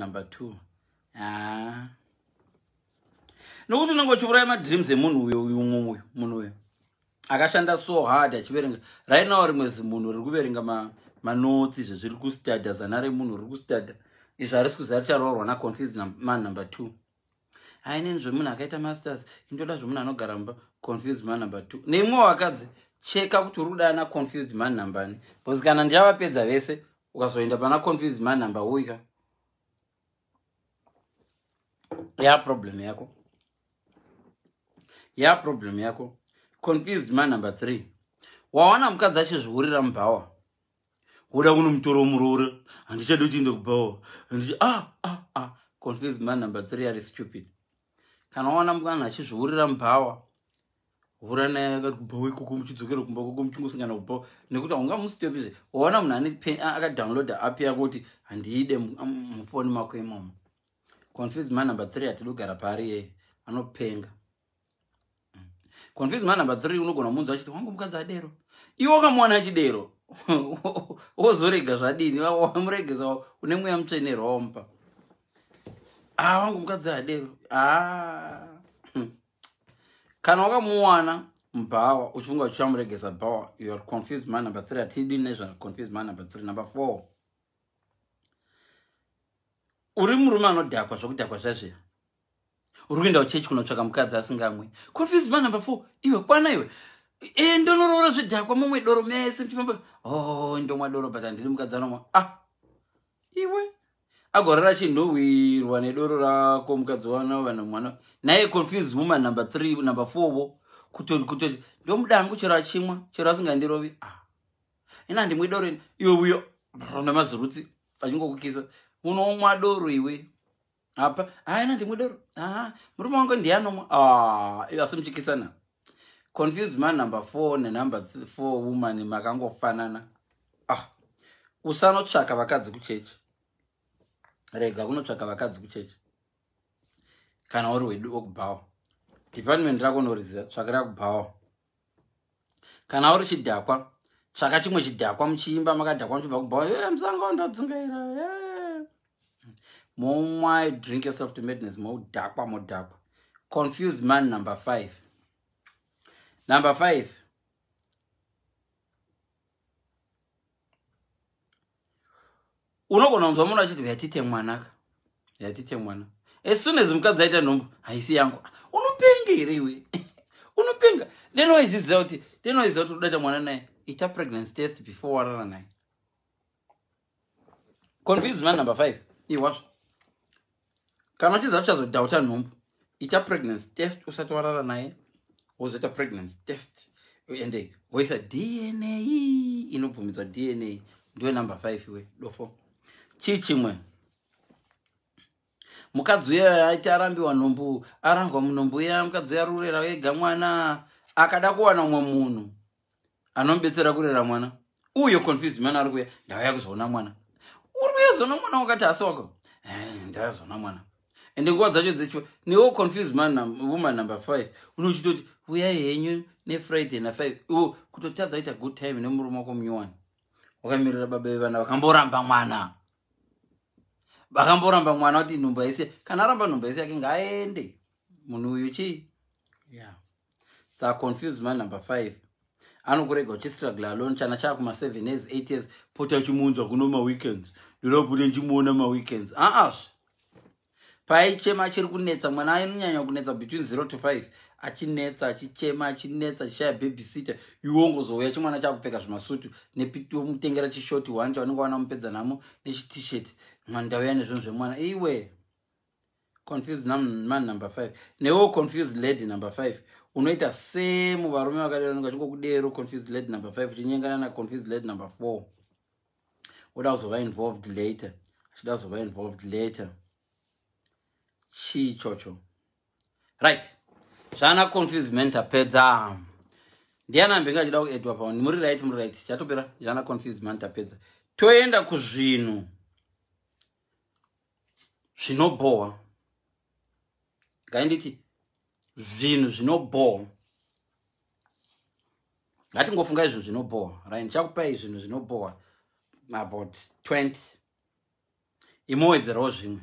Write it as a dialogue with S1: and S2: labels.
S1: number 2. Ah. Nokuti unenge uchiuraya madreams emunhu uyo uyu uyu munhu uyo akashanda so hard achiverenga. Right now rimwe zimunhu riri kuverenga manotsi izvo zviri kustadha, zana remunhu riri kustadha izvo harisi kuziva richaroorwa naconfused man number 2. Hainini zvemunhu akaita masters, indoda zvemunhu anogara mumba. Confused man number 2. Neimwe wakadzi cheka kuti uri kudana confused man number ani, because kana ndichavapedza vese ukazoenda pana confused man number uika ya problem yako, ya problem yako. Confused man number 3, wawana mukadzi achizviurira mubhawa, woda kunomutora muroora, handichadi kuti inde kubhawa. Confused man number 3 ari stupid. Kana wawana mukana achizviurira mubhawa, hura naye akati kubhawa ikoko, muchidzokera kumba koko muchingosangana kubhawa, nekuti haungamusitopizve. Waona munhu ane akadownloada app yako kuti handiide mufoni mako imomo. Confused man number 3 hatidi kugara paari yeye, anopenga. Confused man number 3 unogona munzwa achiti wangu mukadzi adero, iwe wakamuwana achidero wozorega zvadini? Wamuregesa une mweya mutsvene wawamupa. Ah, wangu mukadzi adero. Ah. Kana wakamuwana mubhawa uchifunga uchichamuregesa bhawa, you are confused man number 3. Hatidi nezva confused man number 3. Number 4, uri murume anodhakwa zvokudhakwa zvazviya, uri kuenda kuchechi kunotsvaka mukadzi asingamwi. Confused man number 4, iwe kwana iwe, ndonoroora zvidhakwa mumwe doro mese muchifamba. Oh, ndomwa doro but handidi mukadzi anomwa. Ah, iwe agorara chinhuhwirwa nedoro rako mukadzi wana vanhu mwana naye. Confused woman number 3, number 4 vo kutoti ndomudangu chero achimwa, chero asingandirovi. Ah, ina handimwi doro ini. Iwe uyo namazirutsi achingokukisa, unomwa doro iwe apa. Haina ndimwe doro. Ah, murume wangu ndiye anomwa. Ah, asi muchikisana. Confused man number 4 nenumber 4 woman makangofanana. Ah, usanotsvaka vakadzi kuchechi, rega kunotsvaka vakadzi kuchechi. Kana uri wedu wokubhawa, department rako unoriziva, tsvakira kubhawa. Kana uri chidhakwa, tsvaka chimwe chidhakwa, muchiimba makadhakwa muchibva kubhawa, musango ndodzungaira momwa, drink yourself to madness, modhakwa modhakwa. Confused man number 5. Number 5, unogona kunzwa munhu achiti yatite mwanaka, yatite mwana. As soon as mukadzi aita nhumbu, haisi yangu. Unopenga here iwe? Unopenga. Deno waiziziva kuti, deno waiziva kuti udaita mwana naye, ita pregnancy test before warara naye. Confused man number 5, iwazvo kana uchiziva uchazodhauta nhumbu, ita pregnancy test usati warara naye, wozoita pregnancy test ende woisa DNA inobvumidzwa. DNA ndiwe number 5 iwe dofo. Chii chimwe? Mukadzi uyo aiti arambiwa nhumbu, arangwa munhumbu iya, mukadzi uyo ari kurera ega mwana, akada kuwana umwe munhu anomubetsera kurera mwana uyo. Confused man ari kuya, ndauya kuzoona mwana. Uri kuya kuzoona mwana wakati asi wako, ndauya kuzoona mwana. Ende nguva dzacho dzecho newo confused man woman number 5 unochitoti uyai henyu nefriday na5, iwo kutotadza kuita good time nemurume wako munyowani, wakamirira baba vevana vakamboramba mwana, vakamboramba mwana kuti nhumbu haisi. Kana aramba nhumbu haisi yake, ngaaende munhu uyu chii? Yeah, saka confused man number 5 anokurega uchistruggle alone. Chana chaakuma 7 years, 8 years, pota achimuunza kuno maweekends, ndoda kupota ndichimuona maweekends. Aazve paichema achiri kunetsa mwana, anonyanya kunetsa between 0 to 5, achinetsa, achichema, achinetsa, achishaya babysitter. Iwe ungozouya chimwana chakupfeka zvimasutu, nepomutengera chishoti one chaunenge wana mupedza namo nechitshirt. Ndauya nezvinhu zvemwana iwe. Confused man number 5, newo confused lady number 5, unoita semu varume vakadero vanenge vachingokudero. Confused lady number 5 uchinyengana naconfused lady number 4, uda kuzova involved later, achida kuzova involved later. Chii ichocho? Right, zvana confused man tapedza. Ndiani ambenge achida kuedwa pa? Muri right, muri right, chatopera. Zvana confused man tapedza, toenda kuzvinhu zvinobhowa. Ngainditi zvinhu zvinobhowa, ngatingofunga izvinhu zvinobhowa. Right, ndichakupai zvinhu zvinobhowa about 20, imowedzerawo zvimwe.